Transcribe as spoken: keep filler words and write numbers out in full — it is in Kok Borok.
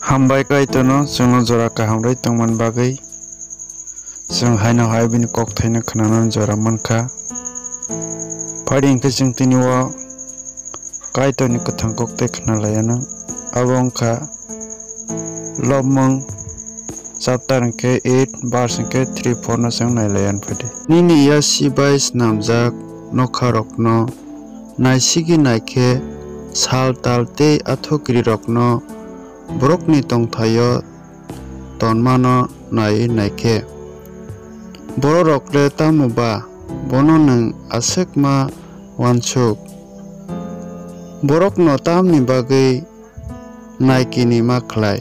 Hambai Kaitorno chwngno jora kaham rwi tongmani bagwi. Chwng haino hai bini kokthaino khwnanani jora mankha. Phadi hwnkhe chwng tini o Kaitorni kwthang koktwi khwnalaianw. Abo wngkha Lobmung chapter hwnkhe eight, verse hwnkhe three, four no chwng nailaianw phadi. Nini yasi bai snamjak nokharokno naisigwi naikhe, sal tal tei athukrirokno borokni tongthaio tonmano naiwi naikhe, bororok le tamo ba bono nwng aswk ma uansuk? Borokno tamni bagwi naikini ma khlai?